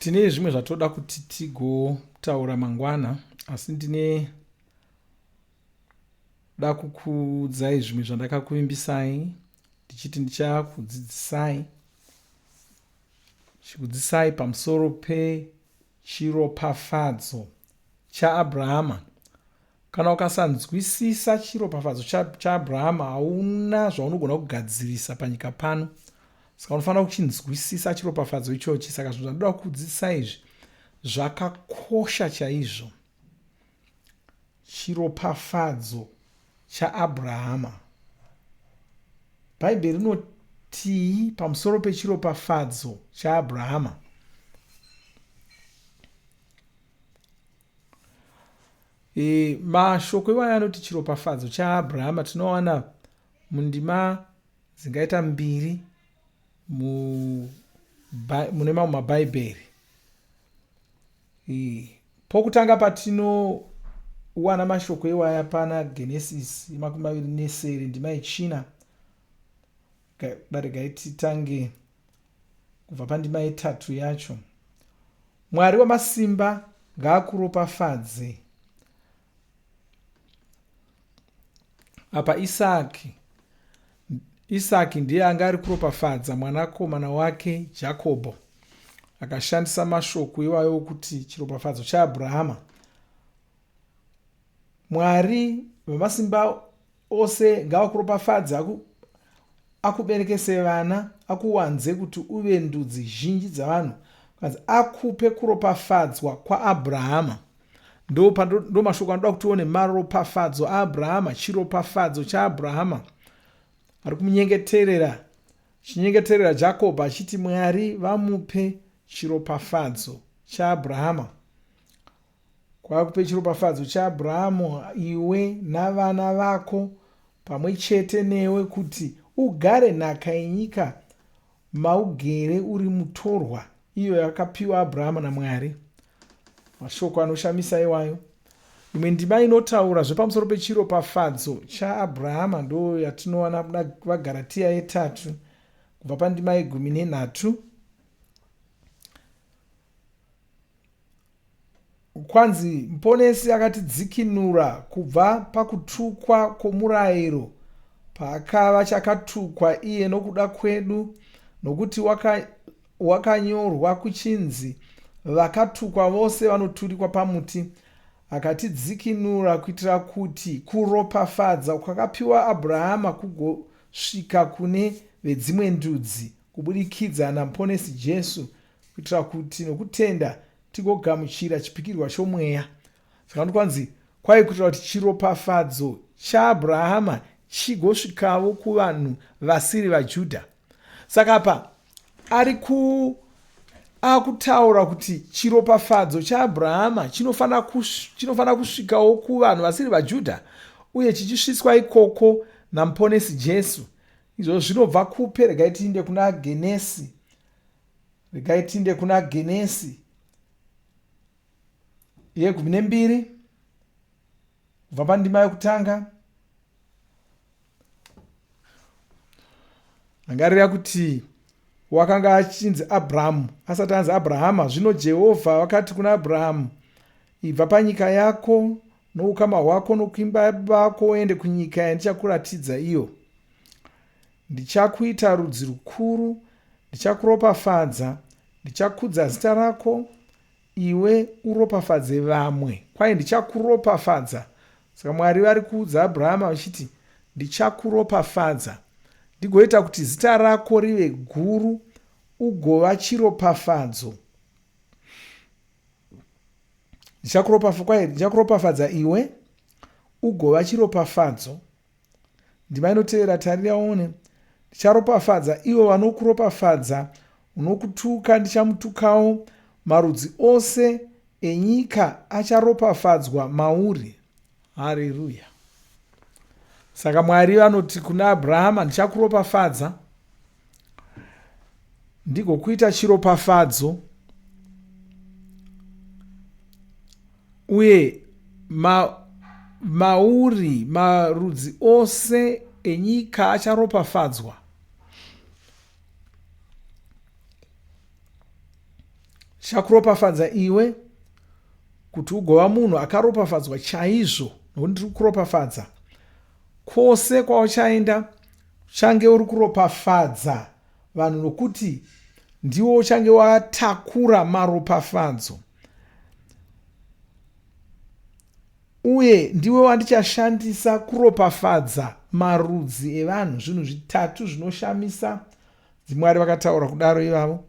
Tine zvimwe zvatoda kuti tigotaura mangwana, asi ndine da kukuudzai zvimwe zvandakakuvimbisai ndichiti ndichakudzidzisai chikudzidzisai pamusoro pechiropafadzo chaAbrahama. Kana ukasanzwisisa chiropafadzo chaAbrahama hauna zvaunogona kugadzirisa panyika pano. Saka unofanira kuchinzwisisa chiropafadzo ichochi. Saka zvinhu zvandoda kukudzidzisa izvi zvakakosha chaizvo. Chiropafadzo chaAbrahama. Bhaibheri rinotii pamusoro pechiropafadzo chaAbrahama? E, mashoko iwayo anoti chiropafadzo chaAbrahama tinowana mundima dzingaita mbiri mune mamwe mabhaibheri. E, pokutanga patinowana mashoko iwaya pana Genesisi yemakumi maviri nesere ndima yechina. Regai titange kubva pandima yetatu yacho. Mwari wamasimba ngaakuropafadze. Apa Isaki Isaki ndiye anga ari kuropafadza mwanakomana wake Jakobho. Akashandisa mashoko iwayo okuti chiropafadzo chaAbrahama. Mwari vamasimba ose ngavakuropafadze akuberekese vana akuwanze kuti uve ndudzi zhinji dzavanhu kanzi akupe kuropafadzwa kwaAbrahama. Ndo mashoko anoda kuti tione maropafadzo aAbrahama, chiropafadzo chaAbrahama. Ari kumunyengeterera, chinyengeterera Jakobho achiti Mwari vamupe chiropafadzo chaAbrahama. Kwakupe chiropafadzo chaAbrahamu iwe navana vako pamwe chete newe kuti ugare nhaka yenyika maugere uri mutorwa iyo yakapiwa Abrahamu naMwari. Mashoko anoshamisa iwayo. Imwe ndima inotaura zvepamusoro pechiropafadzo chaAbrahama ndo yatinowana muna vaGaratiya yetatu kubva pandima yegumi nenhatu. Kwanzi Muponesi akatidzikinura kubva pakutukwa kwomurayiro paakava chakatukwa iye nokuda kwedu, nokuti wakanyorwa waka kuchinzi vakatukwa vose vanoturikwa pamuti. Akatidzikinura kuitira kuti kuropafadza kwakapiwa Abrahama kugosvika kune vedzimwe ndudzi kubudikidza naMuponesi Jesu, kuitira kuti nokutenda tigogamuchira chipikirwa chomweya. Saka ndokwanzi kwai kuitira kuti chiropafadzo chaAbrahama chigosvikavo kuvanhu vasiri vaJudha. Saka apa ari ku akutaura kuti chiropafadzo chaAbrahama chinofanira chinofanira kusvikawo kuvanhu vasiri vaJudha uye chichisvitswa ikoko naMuponesi Jesu. Izvozvo zvinobva kupi? Regai tiinde kuna Genesi. Regai tiinde kuna Genesi yegumi nembiri kubva pandima yokutanga. Rangarira kuti wakanga achinzi Abrahamu asati anzi Abrahama. Zvino Jehovha wakati kuna Abrahamu, ibva panyika yako noukama hwako nokuimba yababa vako uende kunyika yandichakuratidza iyo. Ndichakuita rudzi rukuru, ndichakuropafadza, ndichakudza zita rako, iwe uropafadze vamwe. Kwai ndichakuropafadza. Saka Mwari vari kuudza Abrahama vachiti, ndichakuropafadza, ndigoita kuti zita rako rive guru, ugova chiropafadzo. Ndichakuropafadza iwe, ugova chiropafadzo. Ndima inotevera tarira uone. Ndicharopafadza ivo vanokuropafadza, unokutuka ndichamutukawo, marudzi ose enyika acharopafadzwa mauri. Hareruya. Saka Mwari vanoti kuna Abrahama, ndichakuropafadza ndigokuita chiropafadzo Uye ma, mauri marudzi ose enyika acharopafadzwa. Ndichakuropafadza iwe kuti ugova munhu akaropafadzwa chaizvo nokuti ndiri kukuropafadza. Kwose kwauchaenda uchange uri kuropafadza vanhu nokuti ndiwo uchange watakura maropafadzo. Uye ndiwe wandichashandisa kuropafadza marudzi evanhu. Zvinhu zvitatu zvinoshamisa dzimwari vakataura kudaro ivavo.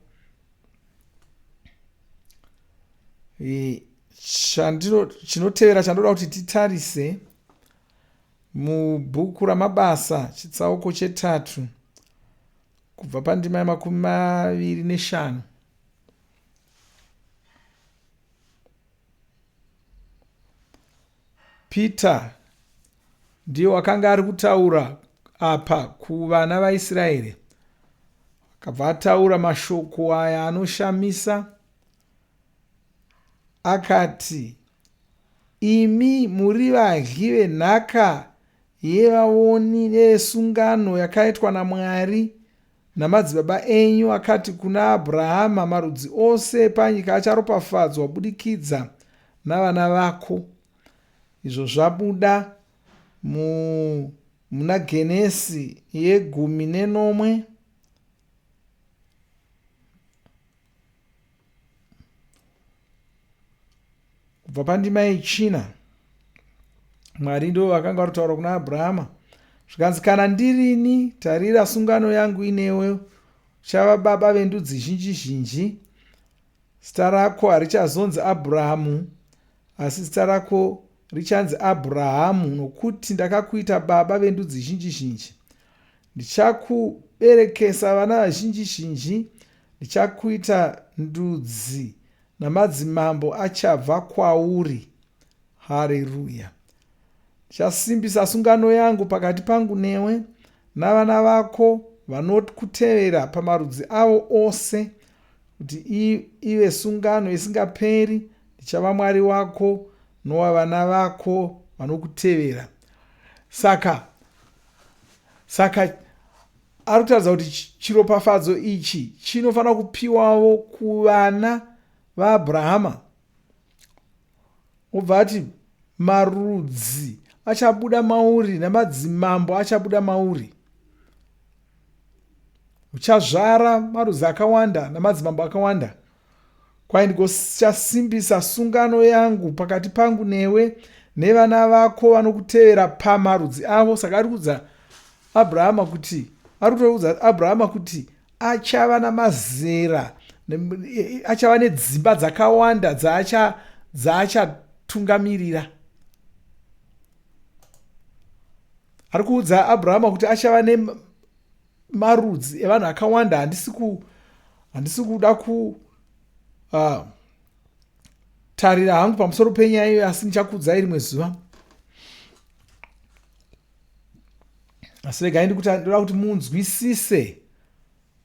E, chinotevera chandoda kuti titarise mubhuku ramabasa chitsauko chetatu kubva pandima yemakumi maviri neshanu. Peter ndiye wakanga ari kutaura apa kuvana vaIsraeri. Akabva ataura mashoko aya anoshamisa akati, Imi muri vadyi venhaka yevaoni neyesungano yakaitwa naMwari namadzibaba enyu akati kuna Abrahama, Marudzi ose epanyika acharopafadzwa kubudikidza navana vako. Izvo zvabuda mu, muna Genesi yegumi nenomwe. Kubva pandima yechina, Mwari ndivo vakanga vari kutaura kuna Abrahama. Zvikanzi, kana ndirini, tarira sungano yangu inewe, uchava baba vendudzi zhinji zhinji. Zita rako harichazonzi Abrahamu, asi zita rako richanzi Abrahamu, nokuti ndakakuita baba vendudzi zhinji zhinji. Ndichakuberekesa vana vazhinji zhinji, ndichakuita ndudzi namadzimambo achabva kwauri. Hareruya! Ndichasimbisa sungano yangu pakati pangu newe navana vako vanokutevera pamarudzi avo ose, kuti ive sungano isingaperi. Ndichava Mwari wako nowavana vako vanokutevera. Saka saka ari kutaridza kuti chiropafadzo ichi chinofanira kupiwawo kuvana vaAbrahama. Obva ati marudzi achabuda mauri namadzimambo achabuda mauri. Uchazvara marudzi akawanda namadzimambo akawanda. Kwai ndigochasimbisa sungano yangu pakati pangu newe nevana vako vanokutevera pamarudzi avo. Saka ari kuudza Abrahama kuti ari kutoudza Abrahama kuti achava namazera achava nedzimba dzakawanda dzaachatungamirira. Ari kuudza Abrahama kuti achava nemarudzi evanhu akawanda. Handisi ku handisi kuda ku tarira hangu pamusoro penyaya iyoyo, asi ndichakuudzai rimwe zuva. Asi regai ndikuti ndoda kuti munzwisise,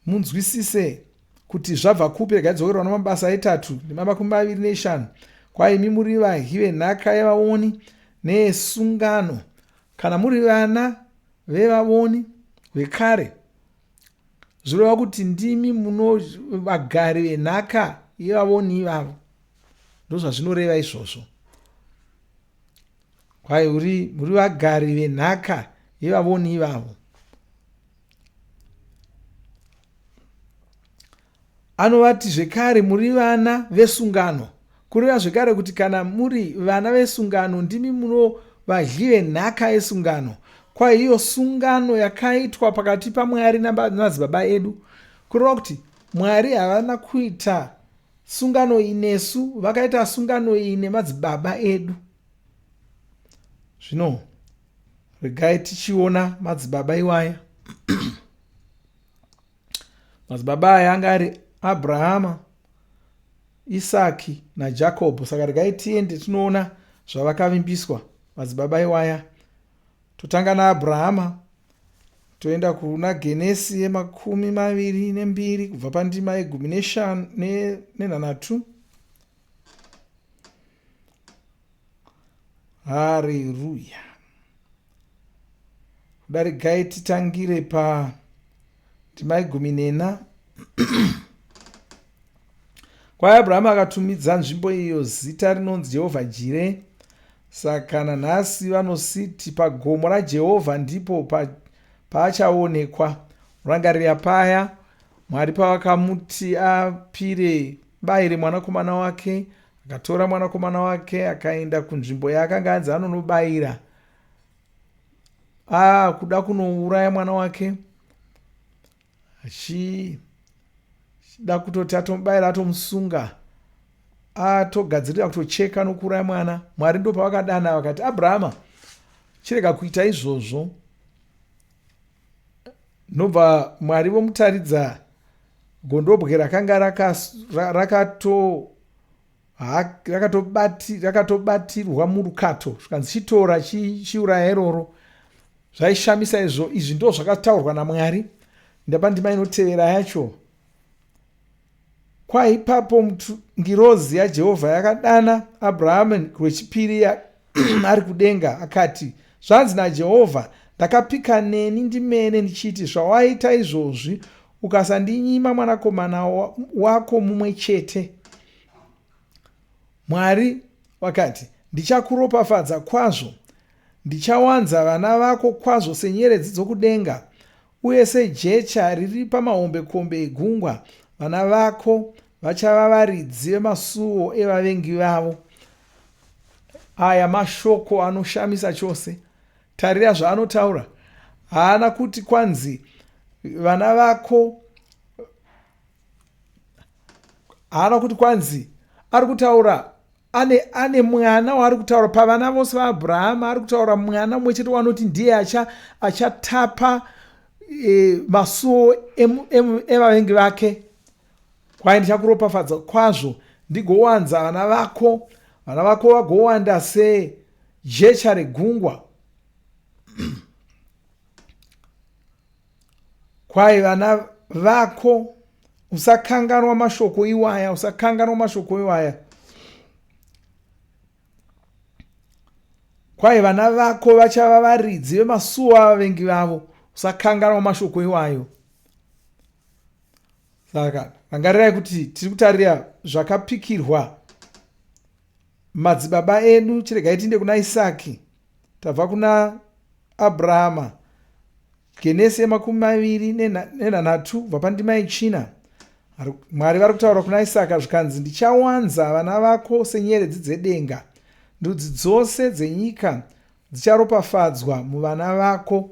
munzwisise kuti zvabva kupi. Regai dzokerwa namabasa etatu nemakumi maviri neshanu. Kwai imi muri vadyi venhaka yevaoni neyesungano, kana muri vana vevavoni vekare, zvoreva kuti ndimi muno vagari venhaka yevavoni ivavo. Ndozvazvinoreva izvozvo. Kwai uri muri vagari venhaka yevavoni ivavo. Anovati zvekare muri vana vesungano. Kureva zvekare kuti kana muri vana vesungano ndimi muno vadyi venhaka yesungano. Kwai iyo sungano yakaitwa pakati paMwari namadzibaba edu. Kureva kuti Mwari havana kuita sungano iyi nesu, vakaita sungano iyi nemadzibaba edu. Zvino regai tichiona madzibaba iwaya. Madzibaba aya anga ari Abrahama, Isaki naJakobho. Saka regai tiende tinoona zvavakavimbiswa madzibaba iwaya. Totanga naAbrahama toenda kuna Genesi yemakumi maviri nembiri kubva pandima yegumi neshanu nenhanhatu. Hareruya. Kuda regai titangire pa ndima yegumi nena. Kwahi Abrahama akatumidza nzvimbo iyo zita rinonzi Jehovha Jire. Saka nanhasi vanositi pagomo raJehovha ndipo paachaonekwa. Rangarira paya Mwari pavakamuti apire bayire mwanakomana wake, akatora mwanakomana wake akaenda kunzvimbo yaakanga anzi anonobayira. Akuda kunouraya mwana wake achida kutoti atomubayira atomusunga atogadzirira kutocheka nokuuraya mwana. Mwari ndopavakadana vakati, Abrahama, chirega kuita izvozvo. Ndobva Mwari vomutaridza gondobwe rakanga rakatobatirwa murukato, zvikanzi chitora chiuraya iroro. Zvaishamisa izvo. Izvi ndo zvakataurwa naMwari. Ndapa ndima inotevera yacho. Kwaipapo ngirozi yaJehovha yakadana Abrahamu rwechipiri ari kudenga akati, Zvanzi naJehovha, ndakapika neni ndimene ndichiti, zvawaita izvozvi, ukasandinyima mwanakomana wako mumwe chete. Mwari vakati, ndichakuropafadza kwazvo, ndichawanza vana vako kwazvo senyeredzi dzokudenga uye sejecha riri pamahombekombe egungwa. Vana vako vachava varidzi vemasuo evavengi vavo. Aya mashoko anoshamisa chose. Tarira zvaanotaura. Haana kuti kwanzi vana vako, haana kuti kwanzi ari kutaura ane, ane mwana waari kutaura pavana vose vaAbhurahama, ari kutaura mwana mumwe chete waanoti ndiye achatapa acha masuo evavengi vake. Kwai ndichakuropafadza kwazvo, ndigowanza vana vako, vana vako vagowanda sejecha regungwa. Kwai vana vako, usakanganwa mashoko iwaya, usakanganwa mashoko iwaya. Kwai vana vako vachava varidzi vemasuo avavengi vavo, usakanganwa mashoko iwayo. Saka rangarirai kuti tiri kutarira zvakapikirwa madzibaba edu. Chiregai tiinde kuna Isaki, tabva kuna Abrahama. Genesi yemakumi maviri nenhanhatu kubva pandima yechina. Mwari vari kutaura kuna Isaka zvikanzi, ndichawanza vana vako senyeredzi dzedenga, ndudzi dzose dzenyika dzicharopafadzwa muvana vako.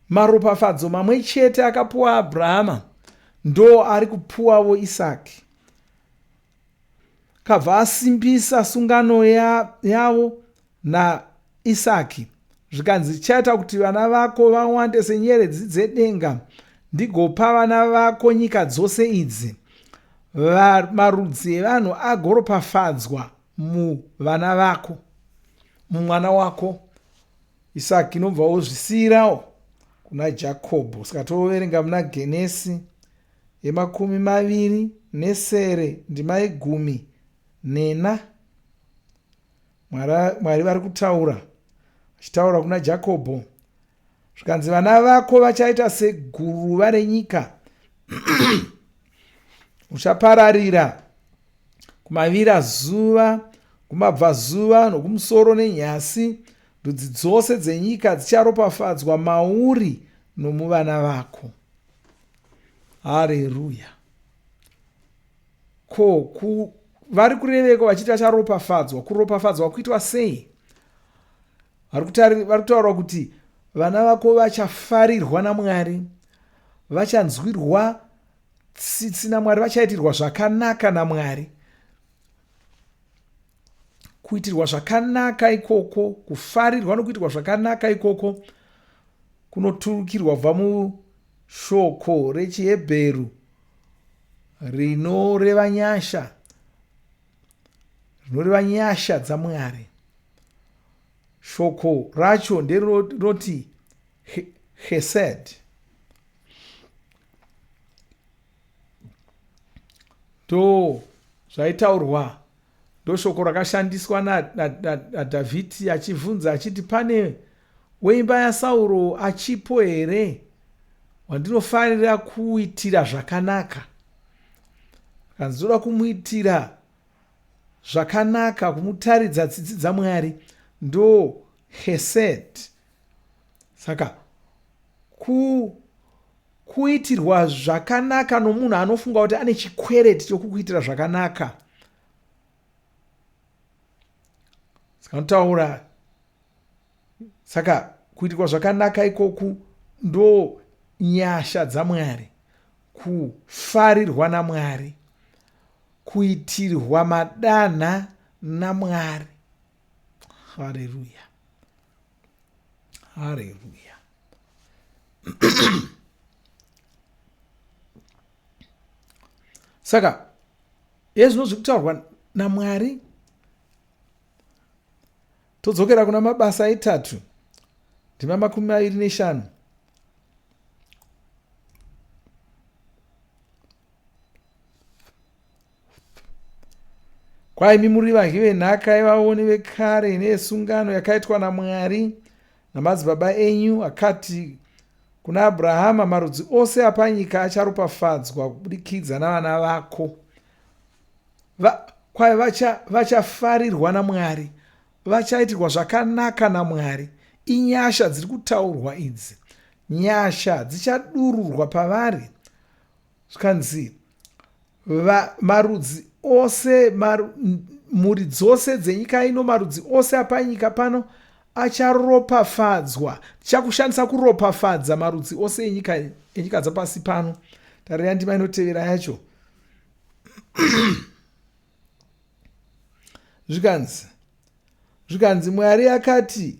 Maropafadzo mamwe chete akapuwa Abrahama ndo ari kupuwavo Isaki. Kabva asimbisa sungano yavo naIsaki, zvikanzi chaita kuti vana vako vawande senyeredzi dzedenga, ndigopa vana vako nyika dzose idzi, marudzi evanhu agoropafadzwa muvana vako, mumwana wako. Isaki inobva wozvisiyirawo kuna Jakobho. Saka toverenga muna Genesi yemakumi maviri nesere ndima yegumi nena. Mwari vari kutaura vachitaura kuna Jakobho, zvikanzi vana vako vachaita seguruva renyika, uchapararira kumavira zuva, kumabvazuva nokumusoro nenyasi. Ndudzi dzose dzenyika dzicharopafadzwa mauri nomuvana vako. Hareruya. Ko vari kureveko vachiti vacharopafadzwa? Kuropafadzwa kuitwa sei? Vari kutaura kuti vana vako vachafarirwa naMwari, vachanzwirwa tsitsi naMwari, vachaitirwa zvakanaka naMwari. Kuitirwa zvakanaka ikoko, kufarirwa nokuitirwa zvakanaka ikoko kunoturukirwa kubva mushoko rechiHebheru rinoreva nyasha, rinoreva nyasha dzaMwari. Shoko racho nderoti chesed. Ndo zvaitaurwa, ndoshoko rakashandiswa naDhavhidhi achibvunza achiti, pane weimba yaSauro achipo here? wandinofanira kuitira zvakanaka. Kanzi ndoda kumuitira zvakanaka, kumutaridza tsitsi dzaMwari, ndo hesed. Saka ku kuitirwa zvakanaka nomunhu anofunga kuti ane chikwereti chokukuitira zvakanaka. Saka notaura Saka kuitirwa zvakanaka ikoku ndo nyasha dzaMwari, kufarirwa naMwari, kuitirwa madanha naMwari. Hareruya, hareruya. Saka yezvino zviri kutaurwa naMwari. Todzokera kuna Mabasa etatu, ndima 25. Kwaimi muri vadyi venhaka yevaoni vekare neyesungano yakaitwa naMwari namadzibaba enyu, akati kuna Abrahama, marudzi ose apanyika acharopafadzwa kubudikidza navana vako. Va, kwai vacha, vachafarirwa naMwari, vachaitirwa zvakanaka naMwari. Inyasha dziri kutaurwa idzi. Nyasha dzichadururwa pavari. Zvikanzi, va, marudzi ose, maru, mhuri dzose dzenyika ino, marudzi ose apanyika pano acharopafadzwa. Tichakushandisa kuropafadza marudzi ose enyika, enyika dzapasi pano. Tarira ndima inotevera yacho. Zvikanzi, zvikanzi Mwari akati,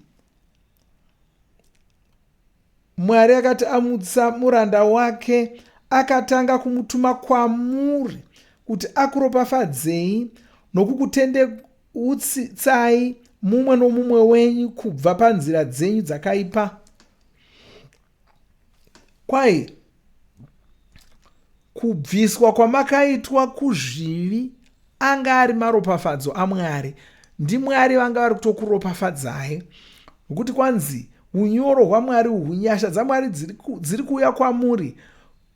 Mwari akati amutsa muranda wake, akatanga kumutuma kwamuri kuti akuropafadzei nokukutendeutsai mumwe nomumwe wenyu kubva panzira dzenyu dzakaipa. Kwai kubviswa kwamakaitwa kuzvivi anga ari maropafadzo aMwari. NdiMwari vanga vari kutokuropafadzai. Nokuti kwanzi unyoro hwaMwari uhu, nyasha dzaMwari dziri kuuya kwamuri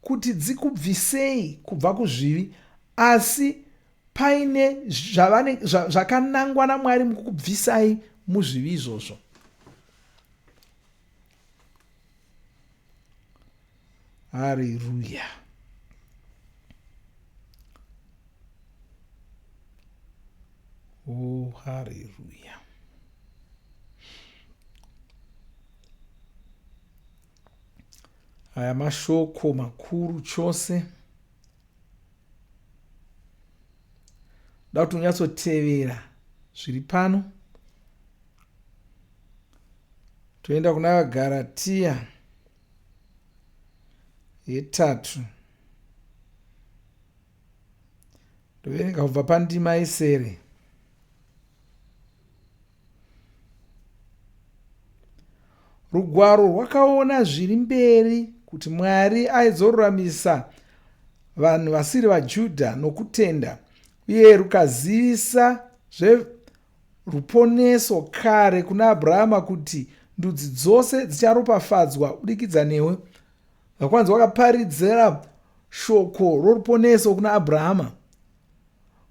kuti dzikubvisei kubva kuzvivi, asi paine zvakanangwa naMwari mukukubvisai muzvivi izvozvo. Hareruya. Oh, hareruya. Aya mashoko makuru chose. Da kuti unyatsotevera zviri pano. Toenda kuna vaGaratiya yetatu. Ndoverenga kubva pandima yesere. Rugwaro rwakaona zviri mberi kuti Mwari aizoruramisa vanhu vasiri vaJudha nokutenda uye rukazivisa zve ruponeso kare kuna Abrahama kuti ndudzi dzose dzicharopafadzwa kubudikidza newe. Vakwanzi wakaparidzira shoko roruponeso kuna Abrahama.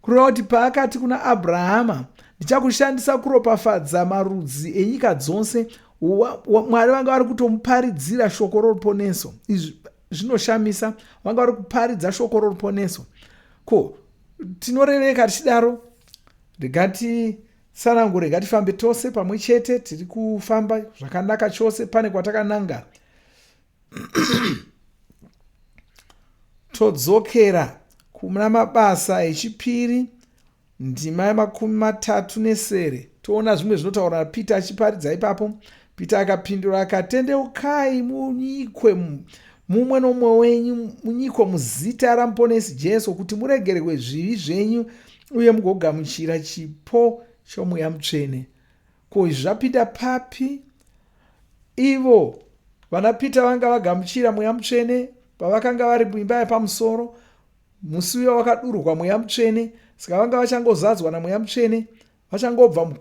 Kureva kuti paakati kuna Abrahama, ndichakushandisa kuropafadza marudzi enyika dzose, Mwari vanga vari kutomuparidzira shoko roruponeso. Izvi zvinoshamisa, vanga vari kuparidza shoko roruponeso. Ko tinoreveka tichidaro? Rega titsanangure, ngatifambe tose pamwe chete. Tiri kufamba zvakanaka chose, pane kwatakananga. Todzokera kuna Mabasa echipiri ndima yemakumi matatu nesere, toona zvimwe zvinotaura naPita achiparidza ipapo. Pita akapindura akatendeukai munyikwe mumwe nomumwe wenyu munyikwe muzita raMuponesi Jesu kuti muregererwe zvivi zvenyu uye mugogamuchira chipo choMweya Mutsvene. Ko izvi zvapinda papi? Ivo vana Pita vanga vagamuchira Mweya Mutsvene pavakanga vari muimba yapamusoro musi uya wakadururwa Mweya Mutsvene. Saka vanga vachangozadzwa naMweya Mutsvene, vachangobva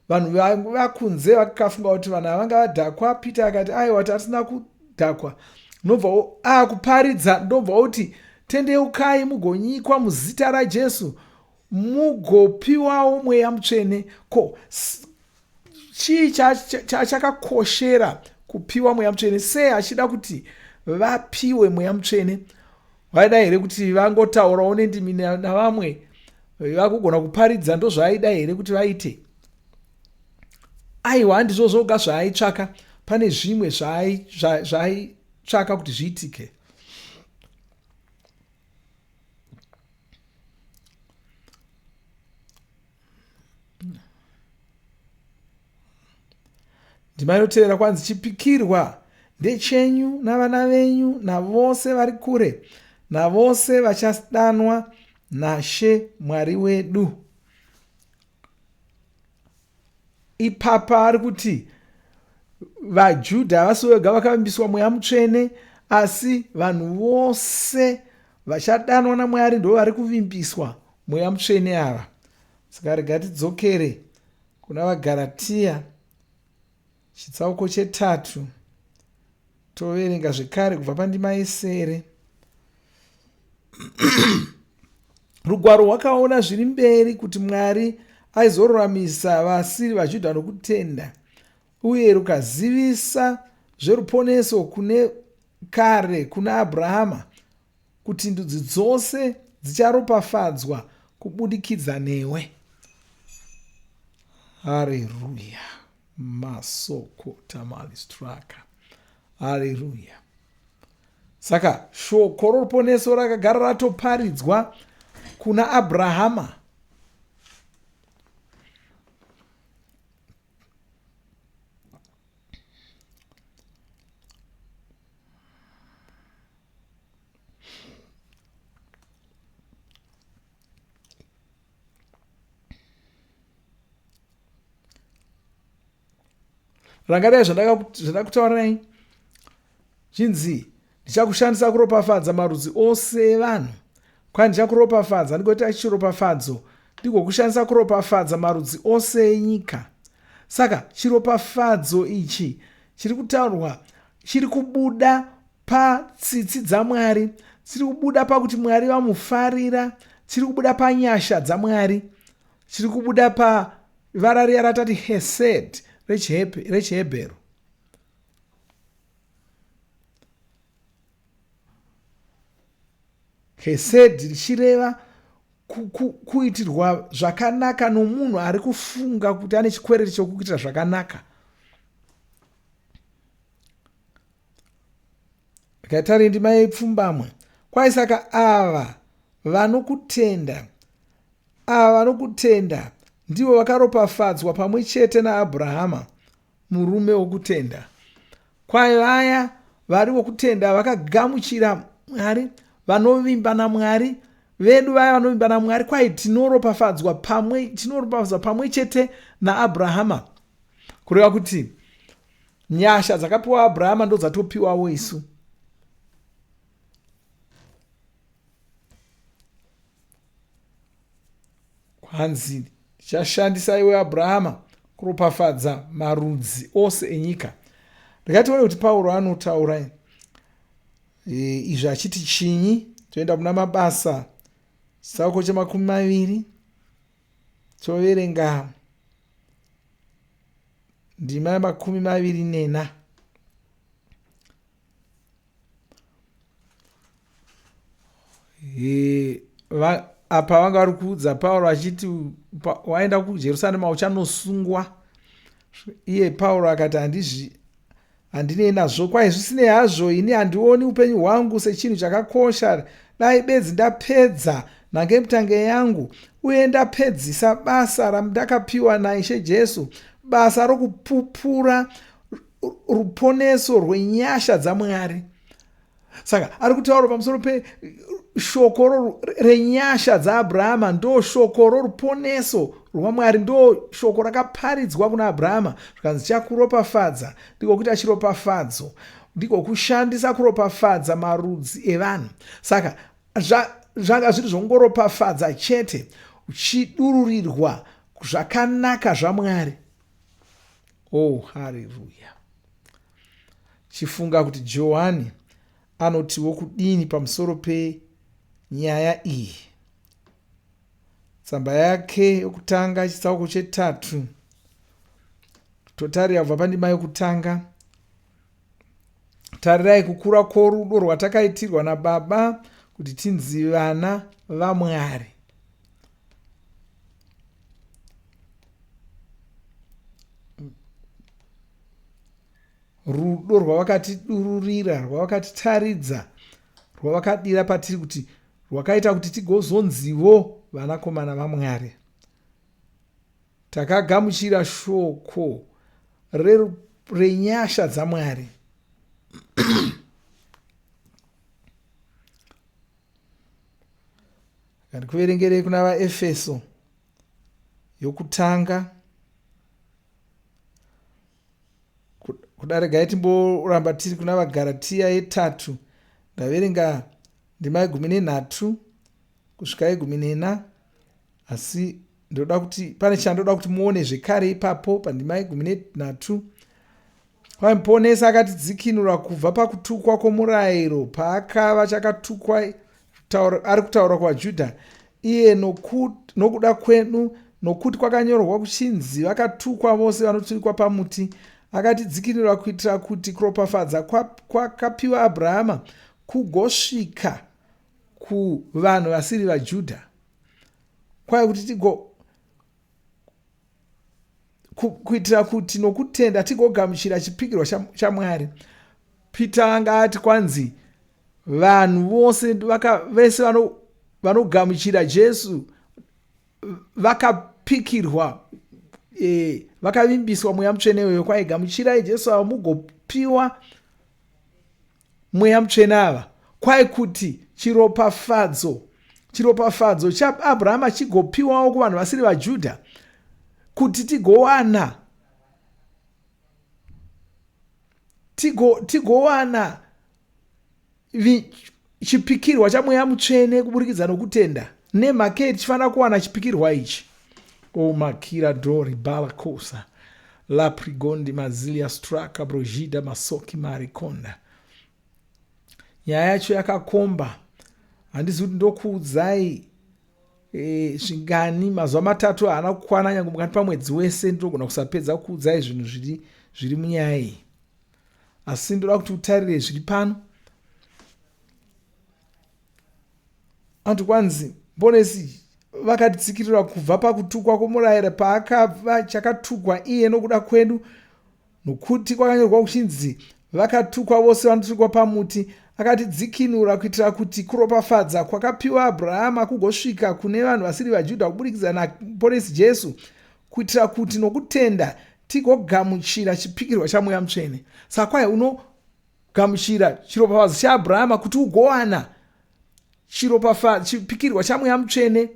vanhu vakunze vakafunga kuti vanhu ava vanga vadhakwa. Peter akati aiwa, tatisina kudhakwa. Ndobva akuparidza, ndobva uti tendeukai mugonyikwa muzita raJesu mugopiwawo mweya mutsvene. Ko chii chachakakoshera kupiwa mweya mutsvene? Sei achida kuti vapiwe mweya mutsvene? Vaida here kuti vangotaurawo nendimi navamwe vakugona kuparidza? Ndozvaaida here kuti vaite? Aiwa, handizvo zvoga zvaaitsvaka. Pane zvimwe zvaaitsvaka kuti zviitike. Ndima inotevera kwanzi chipikirwa ndechenyu navana venyu navose vari kure navose vachadanwa naShe Mwari wedu. Ipapa ari kuti vaJudha havasi vega vakavimbiswa mweya mutsvene, asi vanhu vose vachadanwa naMwari ndo vari kuvimbiswa mweya mutsvene ava. Saka rega tidzokere kuna vaGaratiya chitsauko chetatu toverenga zvekare kubva pandima yesere. Rugwaro rwakaona zviri mberi kuti Mwari aizoruramisa vasiri vaJudha nokutenda uye rukazivisa zveruponeso kune kare kuna Abrahama kuti ndudzi dzose dzicharopafadzwa kubudikidza newe. Hareruya. Masoko tamalistraka. Hareruya. Saka shoko roruponeso rakagara ratoparidzwa kuna Abrahama. Rangarai zvandakutaurirai chinzi ndichakushandisa kuropafadza marudzi ose evanhu. Kwai ndichakuropafadza ndigoita chiropafadzo ndigokushandisa kuropafadza marudzi ose enyika. Saka chiropafadzo ichi chiri kutaurwa chiri kubuda patsitsi dzaMwari, chiri kubuda pakuti Mwari vamufarira, chiri kubuda panyasha dzaMwari, chiri kubuda pavara riya ratati hesed rechiHebheru. Hesed richireva kuitirwa zvakanaka nomunhu ari kufunga kuti ane chikwereti chokukuitira zvakanaka. Rikaitari ndima yepfumbamwe. Kwai saka ava vanokutenda, ava vanokutenda ndivo vakaropafadzwa pamwe chete naAbhurahama murume wokutenda. Kwai vaya vari vokutenda vakagamuchira Mwari, vanovimba naMwari vedu, vaya vanovimba naMwari, kwai tinoropafadzwa pamwe, tinoropafadzwa pamwe chete naAbhurahama. Kureva kuti nyasha dzakapiwa Abrahama ndodzatopiwawo isu. Kwanzi ndichashandisa iwe Abrahama kuropafadza marudzi ose enyika. Ndikatione kuti Pauro anotaura e, izvi achiti chinyi. Toenda kuna Mabasa chitsauko chemakumi maviri toverenga ndima yemakumi maviri nena. E, va, apa vanga vari kuudza Pauro achiti waenda kuJerusarema uchanosungwa. Iye Pauro akati handizvi handinei nazvo kwai zvisinei hazvo ini handioni upenyu hwangu sechinhu chakakosha dai bedzi ndapedza nhangemutange yangu uye ndapedzisa basa randakapiwa naIshe Jesu basa rokupupura ruponeso rwenyasha dzaMwari. Saka ari kutaura pamusoro peshoko renyasha dzaAbrahama, ndo shoko roruponeso rwaMwari, ndo shoko rakaparidzwa kuna Abrahama zvikanzi chakuropafadza ndiko kuita chiropafadzo, ndiko kushandisa kuropafadza marudzi evanhu. Saka zvanga zviri zvongoropafadza chete, uchidururirwa zvakanaka zvaMwari. Oh, haleluya. Chifunga kuti Johani anotiwo kudini pamusoro penyaya iyi. Tsamba yake yokutanga chitsauko chetatu totarira kubva pandima yokutanga. Tarirai kukura kworudo rwatakaitirwa naBaba kuti tinzi vana vaMwari. Rudo rwavakatidururira, rwavakatitaridza, rwavakadira patiri kuti rwakaita kuti tigozonziwo vanakomana vaMwari. Takagamuchira shoko renyasha dzaMwari. Ndikuverengerei kuna vaEfeso yokutanga. Kuda regai timboramba tiri kuna vaGaratiya yetatu. Ndaverenga ndima yegumi nenhatu kusvika yegumi nena, asi ndoda kuti pane chandoda kuti muone zvekare ipapo pandima yegumi nenhatu. Kwai Muponesi akatidzikinura kubva pakutukwa kwomurayiro paakava chakatukwa, ari kutaura kuvaJudha, iye nokuda kwedu, nokuti kwakanyorwa kuchinzi, vakatukwa vose vanoturikwa pamuti. Akatidzikinura kuitira kuti kuropafadza kwakapiwa Abrahama kugosvika kuvanhu vasiri vaJudha, kwai kuti tigo kuitira kuti nokutenda tigogamuchira chipikirwa chaMwari. Peter anga ati kwanzi vanhu vose vese vanogamuchira Jesu vakapikirwa, vakavimbiswa Mweya Mutsvene iyoyo. Kwai gamuchirai Jesu ava mugopiwa Mweya Mutsvene ava, kwai kuti chiropafadzo chaAbrahama chigopiwawo kuvanhu vasiri vaJudha, kuti tigowana tigowana chipikirwa chaMweya Mutsvene kuburikidza nokutenda. Nemhakei tichifanira kuwana chipikirwa ichi? O makira dori balakosa la prigondi mazilia straka brojida masoki marikonda. Nyaya yacho yakakomba, handizi kuti ndokuudzai zvingani. Mazuva matatu haana kukwana, nyange mukati pamwedzi wese ndinogona kusapedza kuudzai zvinhu zviri munyaya iyi, asi ndoda kuti utarire zviri pano. Anti kwanzi Muponesi vakatitsikirira kubva pakutukwa kwomurayiro paakava chakatukwa iye nokuda kwedu, nokuti kwakanyorwa kuchinzi, vakatukwa vose vanoturikwa pamuti. Akatidzikinura kuitira kuti kuropafadza kwakapiwa Abrahama kugosvika kune vanhu vasiri vaJudha kuburikidza naMuponesi Jesu, kuitira kuti nokutenda tigogamuchira chipikirwa chaMweya Mutsvene. Saka kwai unogamuchira chiropafadzo chaAbrahama kuti ugowana chipikirwa chaMweya Mutsvene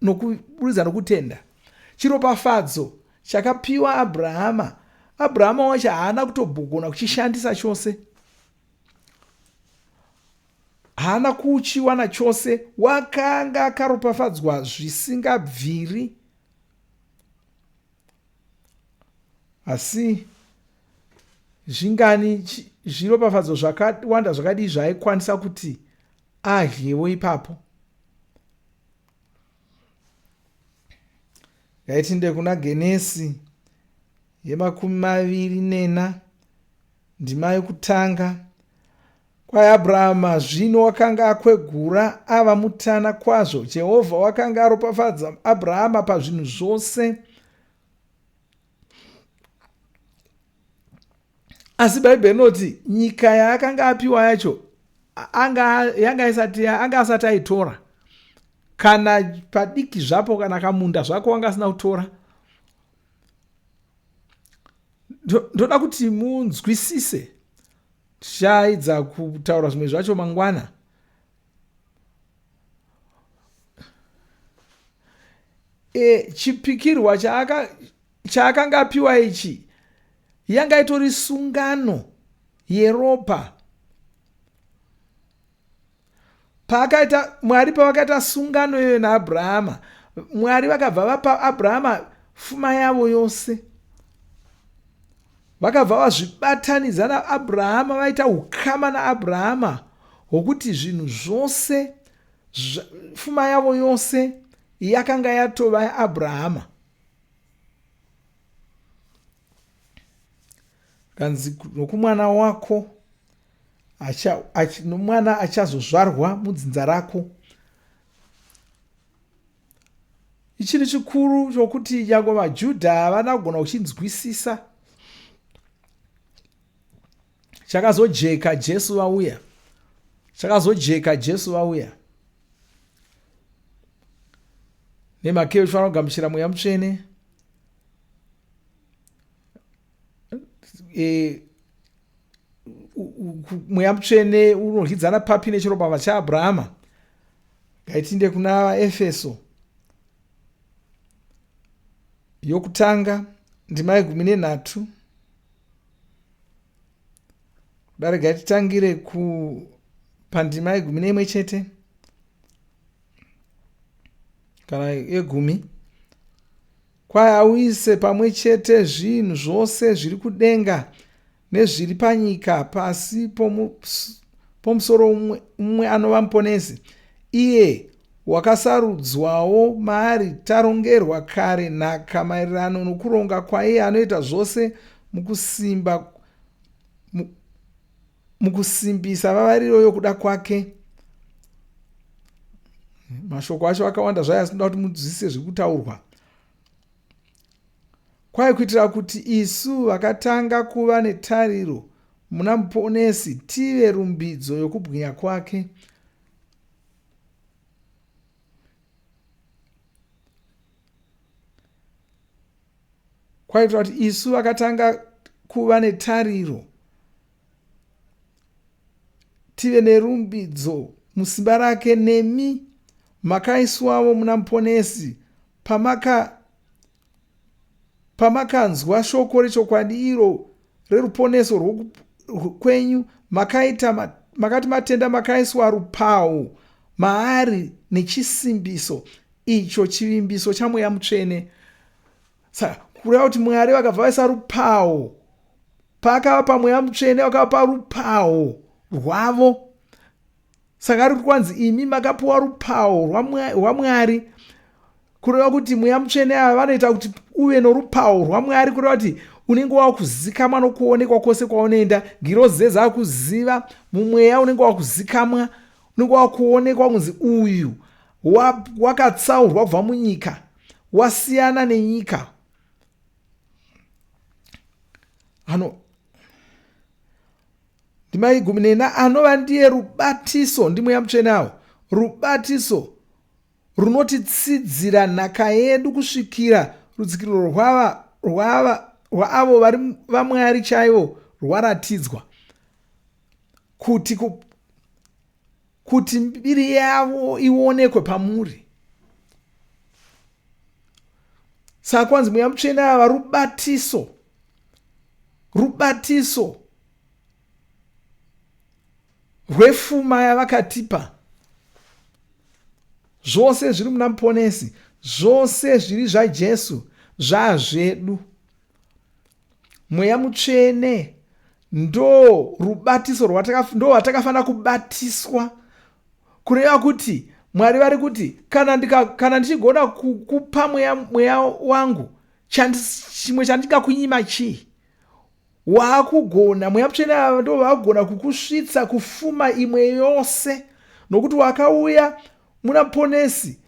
nokuburikidza nokutenda. Chiropafadzo chakapiwa Abrahama, Abrahama wacho haana kutobhogona kuchishandisa chose, haana kuchiwana chose. Wakanga akaropafadzwa zvisingabviri, asi zvingani zviropafadzo zvakawanda zvakadii zvaaikwanisa kuti adyewo ipapo? Ngaitinde kuna Genesi yemakumi 24 ndima yokutanga. Kwai Abrahama zvino wakanga akwegura ava mutana kwazvo. Jehovha wakanga aropafadza Abrahama pazvinhu zvose. Asi Bhaibheri rinoti nyika yaakanga apiwa yacho anga asati aitora kana padiki zvapo, kana kamunda zvako wanga asina kutora. Ndoda kuti munzwisise, tichaidza kutaura zvimwe zvacho mangwana. Chipikirwa chaakanga apiwa ichi yanga itori sungano yeropa. Paakaita Mwari, pavakaita sungano iyoyo naAbrahama, Mwari vakabva vapa Abrahama fuma yavo yose. Vakabva vazvibatanidza naAbrahama, vaita ukama naAbrahama. hwokuti zvinhu zvose, fuma yavo yose yakanga yatova yaAbrahama. Kanzi nokumwana wako nomwana achazozvarwa mudzinza rako. Ichinhu chikuru chokuti nyange vaJudha havana kugona kuchinzwisisa. Chakazojeka Jesu vauya. Chakazojeka Jesu vauya. Nemhaka iyo tifanira kugamuchira Mweya Mutsvene. E, Mweya Mutsvene unoryidzana papi nechiropa chaAbrahama? Ngaitinde kuna vaEfeso yokutanga ndima yegumi nenhatu. Kuda regai titangire ku pandima yegumi neimwe chete kana yegumi. Kwai auise pamwe chete zvinhu zvose zviri kudenga nezviri panyika pasi pomusoro umwe anova muponesi iye wakasarudzwawo maari tarongerwa kare nhaka maererano nokuronga kwaiye anoita zvose mukusimba mukusimbisa vavariro yokuda kwake. Mashoko acho akawanda zvayo asi ndoda kuti munzwisise zviri kutaurwa. Kwai kuitira kuti isu vakatanga kuva netariro muna Muponesi tive rumbidzo yokubwinya kwake. Kwaitira kuti isu vakatanga kuva netariro tive nerumbidzo musimba rake nemi makaiswavo muna Muponesi pamaka pamakanzwa shoko rechokwadi iro reruponeso rwokwenyu makaita makati matenda makaiswa rupawo maari nechisimbiso icho chivimbiso chaMweya Mutsvene. Saka kureva kuti Mwari vakabva vaisa rupawo paakavapa Mweya Mutsvene, vakavapa rupawo rwavo. Saka ari kwanzi imi makapiwa rupawo rwaMwari, kureva kuti Mweya Mutsvene ava vanoita kuti uve norupawo rwaMwari, kureva kuti unenge wakuzikamwa nokuonekwa kwose kwaunoenda. Ngirozi dzezakuziva mumweya, unenge wakuzikamwa, unenge wakuonekwa kunzi uyu wakatsaurwa kubva munyika, wasiyana nenyika. Ano ndima yegumi nena anova ndiye rubatiso, ndiMweya Mutsvene awo, rubatiso runotitsidzira nhaka yedu kusvikira rudzikinuro rwava rwava rwaavo vari vaMwari chaivo rwaratidzwa, kuti kuti mbiri yavo ionekwe pamuri. Saka kwanzi Mweya Mutsvene ava rubatiso, rubatiso rwefuma yavakatipa. Zvose zviri muna Muponesi, zvose zviri zvaJesu zvazvedu. Mweya Mutsvene ndo rubatiso ndo rwatakafanira kubatiswa, kureva kuti Mwari vari kuti kana ndika, kana ndichigona kukupa mweya, mweya wangu chimwe chandingakunyima chii? Waakugona, Mweya Mutsvene ava ndo vaakugona kukusvitsa kufuma imwe yose, nokuti wakauya muna Muponesi,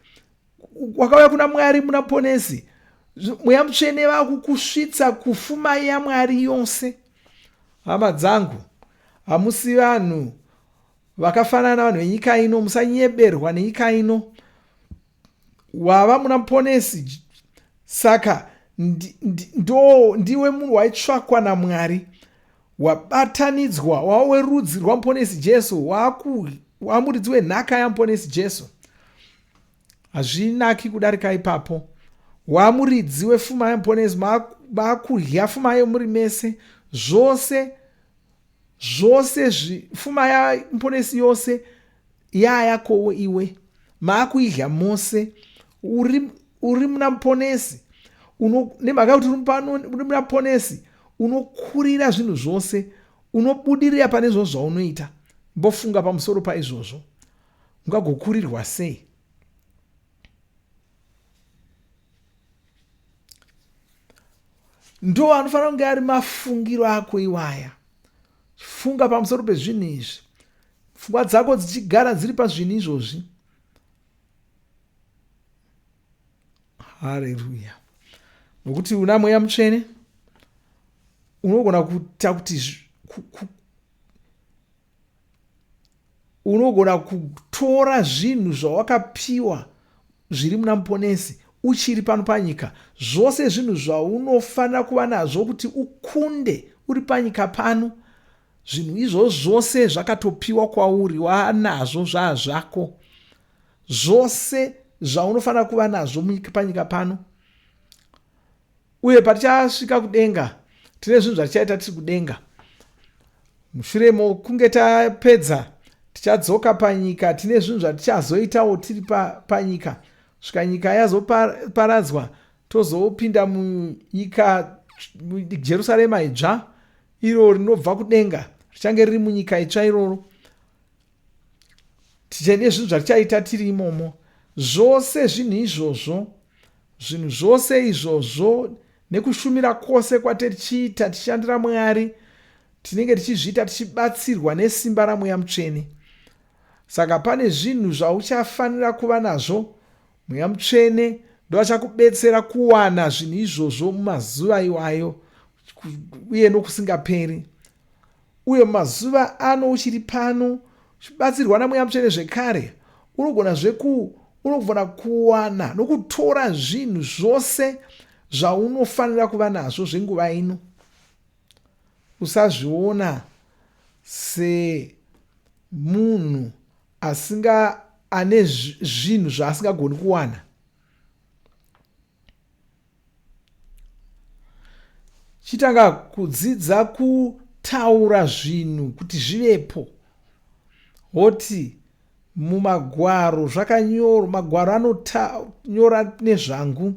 wakauya kuna Mwari muna Muponesi. Mweya Mutsvene vakukusvitsa kufuma yaMwari yose. Hama dzangu, hamusi vanhu vakafanana vanhu venyika ino, musanyeberwa nenyika ino. Wava muna Muponesi, saka ndo ndiwe munhu waitsvakwa naMwari, wabatanidzwa, wava werudzi rwaMuponesi Jesu, wamuridzi wenhaka yaMuponesi Jesu. Hazvinaki kudarika ipapo. Wamuridzi wefuma yaMuponesi, makudya fuma yemuri mese, zvose zvose fuma yaMuponesi yose yayakowo iwe, maakuidya mose. Uri, uri muna Muponesi, nemhaka yekuti uri muna Muponesi unokurira zvinhu zvose, unobudirira pane zvose zvaunoita. Imbofunga pamusoro paizvozvo. Ungagokurirwa sei? Ndo anofanira kunge ari mafungiro ako iwaya. Funga pamusoro pezvinhu izvi. Pfungwa dzako dzichigara dziri pazvinhu izvozvi. Hareruya. Nokuti una Mweya Mutsvene unogona kuita kuti unogona kutora zvinhu zvawakapiwa zviri muna Muponesi uchiri pano panyika. Zvose zvinhu zvaunofanira kuva nazvo kuti ukunde uri panyika pano, zvinhu izvozvo zvose zvakatopiwa kwauri, waanazvo, zvaa zvako. Zvose zvaunofanira kuva nazvo panyika pano. Uye patichasvika kudenga, tine zvinhu zvatichaita tiri kudenga. Mushure mokunge tapedza, tichadzoka panyika, tine zvinhu zvatichazoitawo tiri pa, panyika. Svika nyika yazoparadzwa, tozopinda munyika Jerusarema idzva, iro rinobva kudenga, richange riri munyika itsva iroro. Tichene zvinhu zvatichaita tiri imomo. Zvose zvinhu izvozvo, zvinhu zvose izvozvo nekushumira kwose kwatetichiita tichishandira Mwari, tinenge tichizviita tichibatsirwa nesimba raMweya Mutsvene. Saka pane zvinhu zvauchafanira kuva nazvo, Mweya Mutsvene ndoachakubetsera kuwana zvinhu izvozvo mumazuva iwayo uye nokusingaperi. Uye mumazuva ano uchiri pano uchibatsirwa naMweya Mutsvene zvekare, unogona zveku unogona kuwana nokutora zvinhu zvose zvaunofanira kuva nazvo zvenguva ino. Usazviona semunhu asinga ane zvinhu zvaasingagoni kuwana. Chitanga kudzidza kutaura zvinhu kuti zvivepo. Woti mumagwaro zvakanyorwa, magwaro anonyora nezvangu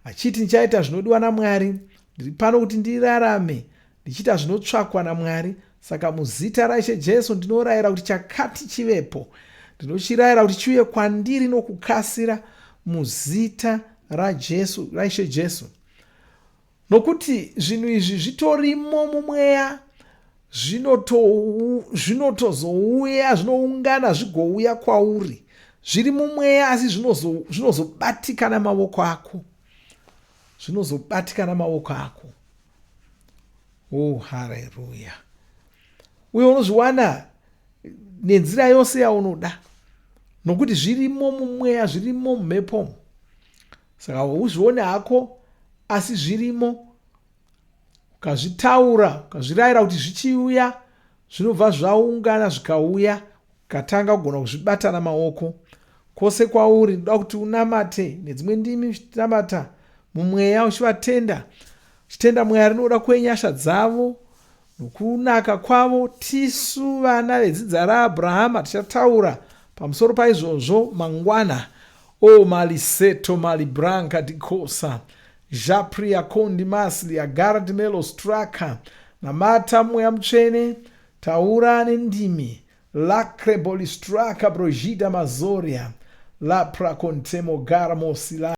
achiti ndichaita zvinodiwa naMwari. Ndiri pano kuti ndirarame ndichiita zvinotsvakwa naMwari. Saka muzita raIshe Jesu ndinorayira kuti chakati chivepo. Ndinochirayira kuti chiuye kwandiri nokukasira muzita raJesu, raIshe Jesu. Nokuti zvinhu izvi zvitorimo mumweya, zvinotozouya, zvinoungana zvigouya kwauri. Zviri mumweya asi zvinozobatika namavoko ako. Zvinozobatika namavoko ako. Oh, hareruya. Uye unozviwana nenzira yose yaunoda, nokuti zvirimo mumweya, zvirimo mumhepo. Saka uzvione hako, asi zvirimo. Ukazvitaura, ukazvirayira kuti zvichiuya, zvinobva zvaungana zvikauya, ukatanga kugona kuzvibata namaoko. Kwose kwauri, ndoda kuti unamate nedzimwe ndimi, uchinamata mumweya, uchivatenda, uchitenda Mwari nokuda kwenyasha dzavo nokunaka kwavo. Tisu vana vedzinza raAbrahama, tichataura pamusoro paizvozvo mangwana. O maliseto malibranka dikosa japria kondi masli agard melostraka. Namata Mweya Mutsvene, taura nendimi. Lacre bolistraka brojida mazoria la pracontemo garmo sila.